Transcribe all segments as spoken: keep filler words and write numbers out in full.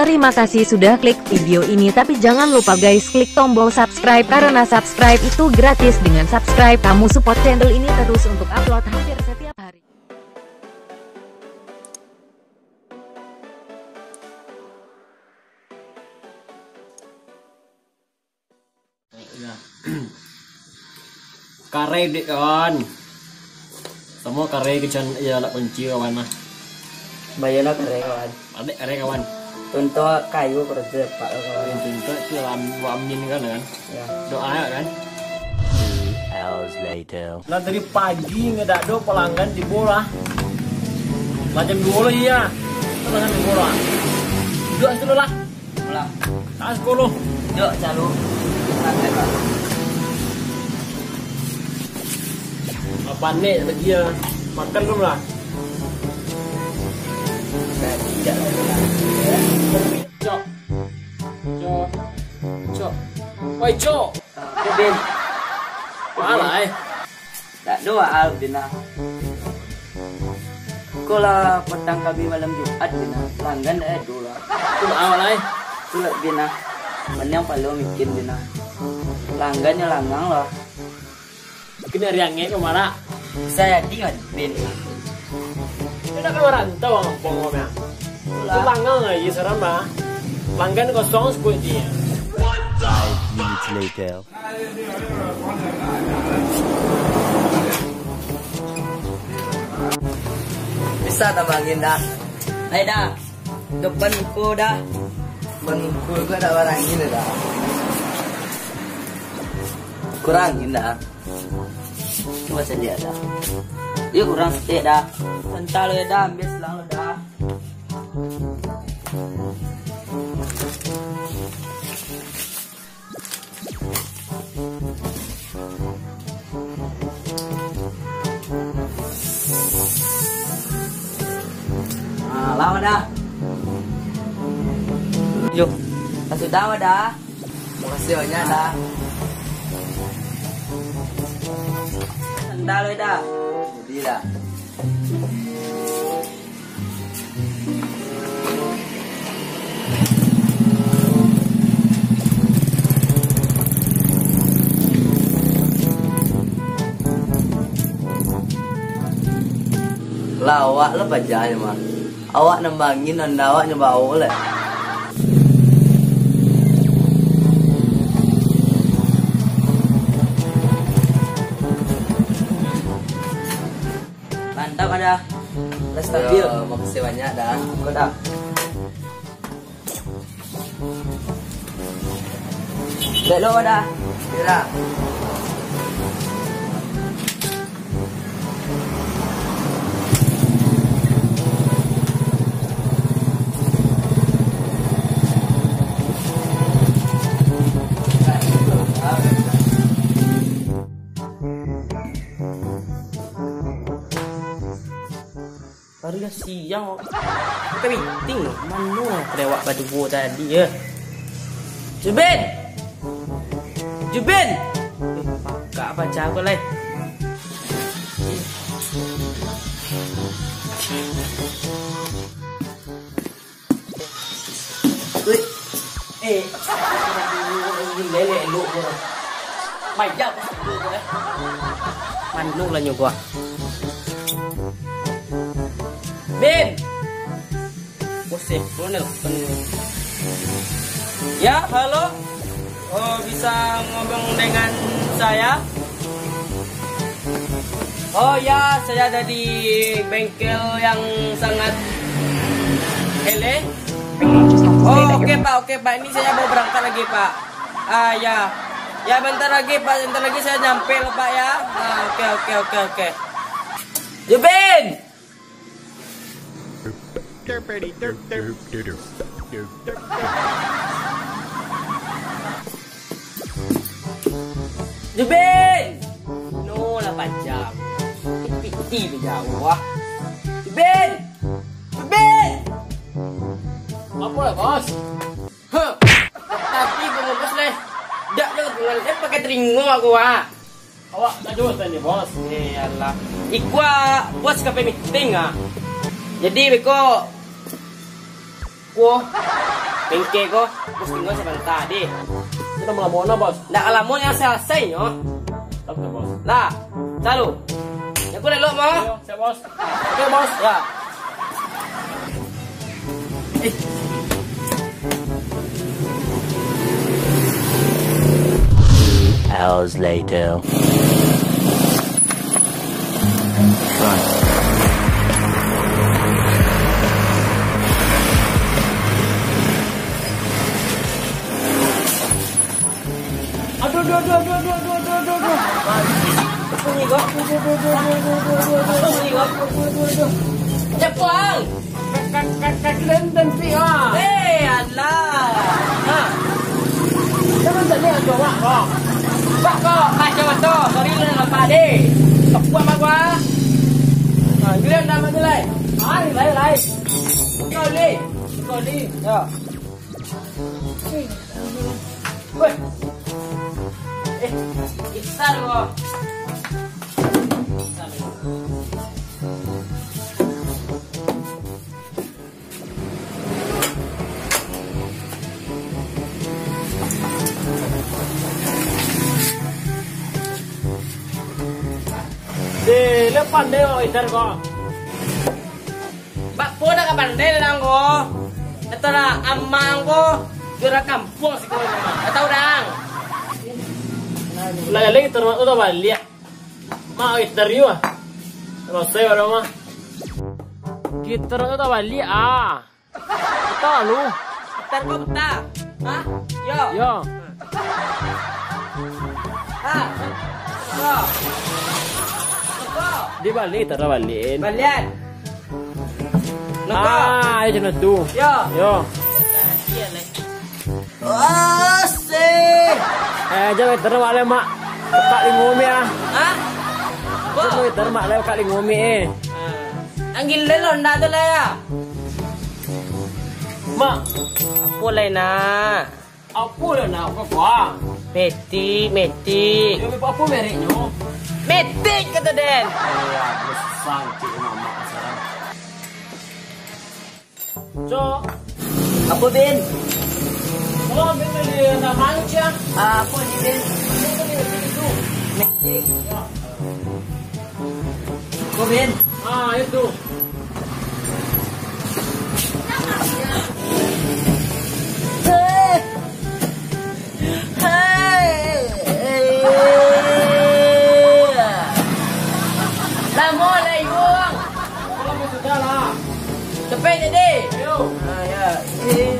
Terima kasih sudah klik video ini, tapi jangan lupa guys klik tombol subscribe karena subscribe itu gratis. Dengan subscribe kamu support channel ini terus untuk upload hampir setiap hari. Karai dek kawan. Samo karai kecan iya alat kunci kawan mah. Bayar lah karai kawan. Adek karai kawan. Contoh kayu kerja pak kawan. Contoh tu lah wa amin kan kan. Ya. Doa ya kan. Two hours later. Nah, dari pagi ngedak do pelanggan tibo lah. Macam dua lah iya. Pelanggan tibo lah. Duduk situ lah. Lah. Tahan sepuluh. Duduk, calo. Santai, Pak. Apa nek lagi ya? Makan belum lah? Tidak, tidak lagi lah. Cok. Cok. Cok. Woi, Cok. Bin. Malah, eh. Tak doa, Bin, ah. Ko lah petang kami malam Jumat, Bin, ah. Pelanggan dak ado lah. Tu awak lai. Tu lah, Bin, ah. Mending palo mikin, Bin, ah. Pelanggannyo langang lah. Kena riangek ko marak. Bisa jadi kan, Bin. Kena ka marantau kampung ko, Bin. Itulah. Langang lagi seram, ah. Pelanggan kosong sepuluh dia. Five minutes later. Bisa tambah angin dah. Ayo dah. Depan muko dah. Depan muko ko dak barangin dah. Kurang angin dah. Cuba saja dah. Yuk kurang setik dah. Entah lo ya dah, ambil selang lo dah. Ah, lah, Wadah. Yo, lah sudah, Wadah. Makasih banyak, Dah. Sandal, Wadah. Jadi, Dah. Lah, awak lah paja nyo mah. Awak nambangin, nanda awak nyo bawo lah. Mantap, Dah. Lah stabil. Yo, makasih banyak, Dah. Kau dah. Belok, Dah. Yo, Dah. Baru lah siang, kok. Bukan meeting, kok. Mano kelewat baduo tadi, yo? Jubin! Jubin! Eh, pakak pacar ko, lai. Wih. Eh, lelek elok ko. Banyak ko elok ko, eh. Mano lah nyo ko. Bin! Bos, eh, ko nelpon. Ya, halo. Oh, bisa ngomong dengan saya? Oh ya, saya ada di bengkel yang sangat eleh. Oh, oke, Pak, oke, Pak. Ini saya mau berangkat lagi, Pak. Ah, ya. Ya, bentar lagi, Pak. Bentar lagi saya nyampe loh, Pak, ya. Ah, oke, oke, oke, oke. Jubin! Jubin! No lah pajam. Piti jauh ah. Jubin! Jubin! Apo lah, Bos? Huh. Tapi Bos leh. Dak jangan dengar, eh, pakai telingo aku ah. Awak tak jawab tadi, Bos. Eh, alah. Iko, Bos, ka pai meeting ah. Jadi, beko. Kuo. Bengke ko, bos tinggal sabanta, di. Itu lamo-lamo, Bos. Ndak lamo yang salasai nyo. Oke, Bos. Lah, salu. Ya, aku lelok, mah. Ayo, siap, Bos. Oke, Bos. Ya. Hours later. Aduh, aduh, aduh. Bunyi kok. Aduh, aduh, aduh. Bunyi kok. Aduh, aduh, aduh. Cepuang. Kak, kak, kak, kak, kalian dan si, ah. Eh, alah. Ha. Jangan tadi yang jawab, kok. Kak, kok. Ah, jawab tu. Sorry, lu nampak, deh. Cepuang apa gua? Ha, giliran dah maju, lai. Ah, lai, lai. Kau, lai. Kau, lai. Ya. Weh. Eh, besar ko. Deh, lepas deh, Wak Itar ko. Bakpo dah ka pandai dah, Dang, ko. Kata lah, amang ko, juara kampuang siko ni, Mak. Dah tahu, Dang. Lah, lagi terus tu baliak. Mak, eh, dari mah. Terus saya pada mah. Kita tu tak baliak, ah. Kita lu. Bentar ko, bentar. Hah? Yo. Yo. Ha. Noko. Noko. Dia balik, tak ada balik. Balian. Noko. Ah, ayo macam tu. Yo. Yo. Asik. Eh, jangan terus balik, Mak. Buka lingo mi, ah. Hah? Jangan terus balik, buka lingo mi, eh. Ah. Anggil dulu ndak tu lah, ya. Mak. Apo lai, nak? Apo lah nak, apo, Bang? Metik, metik. Yo, apo mereknyo? Metik, kato den. Alah, susah cik mamak sekarang. Cok. Apo, Bin? Oh, Bin beli nama lu, Cik? Ah, apo ni, Bin? Metik. Yo. Ko, Bin. Ah, itu. Hei. Hei. Lamo lah, Iwang. Lamo sudah lah. Cepet jadi. Ayo. Ah, ya. Eh.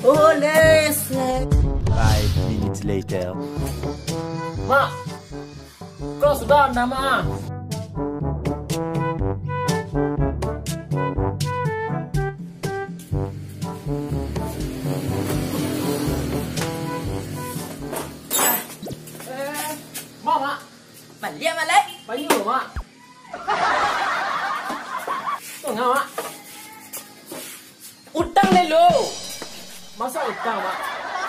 Oleh se- Five minutes later. Mak, kau sudah nama? Eh, Mak, Mak. Baliak, Mak, lai. Banyu, Mak. Tengah, Mak. Utang dulu. Masa utang, Mak?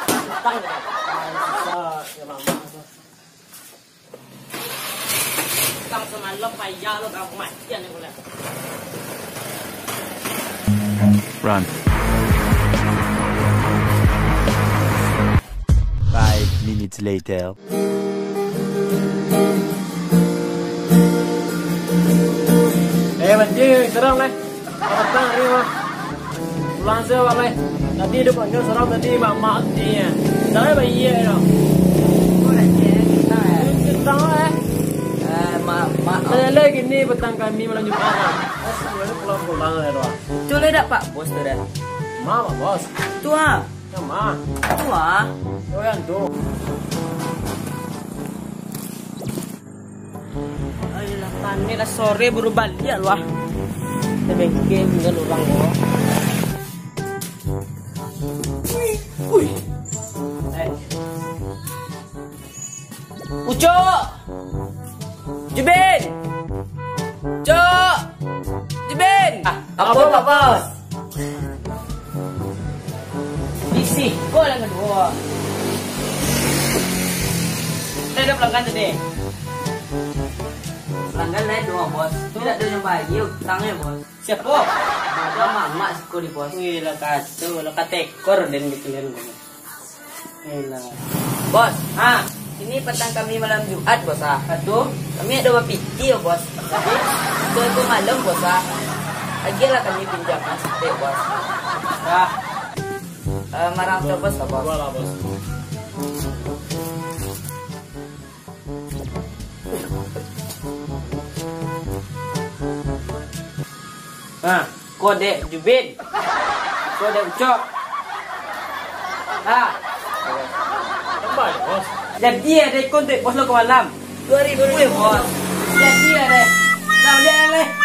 Utang, Mak. Ai, susah, ya, Mak. Utang samalam payah lo, kau matian ni pula. Run. Five minutes later. Eh, banci, terang lah. Petang hari mah. Pulang se, Wak, lai. Tadi ado panggil surang tadi, mak-mak tadi, ya. Jangan bayia, no. Kau dah cek, kita, eh. Kita, eh. Eh, mak, mak. Tanya lagi ni, petang kami malam Jumat, nah. Terus, pulang-pulang, ya, doh. Tu lah dak Pak Bos tu, dah. Mak, Pak Bos. Tu, ah. Yang ma? Tu, ah. Oh, yang tu. Ayolah, panek lah, sore baru baliak lu, ah. Tabengke tinggal urang ko. Ui. Eh. Ucok! Jubin! Cok! Jubin! Ah, apo, Pak Bos? Isi, kau lah kedua. Saya dah pelanggan tadi. Pelan Kan lain doang, Bos. Tidak ada yang bayar utangnya, Bos. Siapa? Ada mamak siko di, Bos. Wih, lah kacau, lah katekor dan gitu kan. Elah. Bos, ha, ini petang kami malam Jumat, Bos, ah. Aduh, kami ada bapiti yo, Bos. Jadi, itu, itu malam, Bos, ah. Agiahlah kami pinjaman saketek, Bos. Ah. Eh, marang tu, Bos, lah, Bos. Dua lah, Bos. Ha, ko dek Jubin. Ko dek Ucok. Ha. Tambah yo, Bos. Jadi ado ikon tu, Bos, lo ka malam. Dua ribu yo, Bos. Jadi ado. Nah, udah, leh.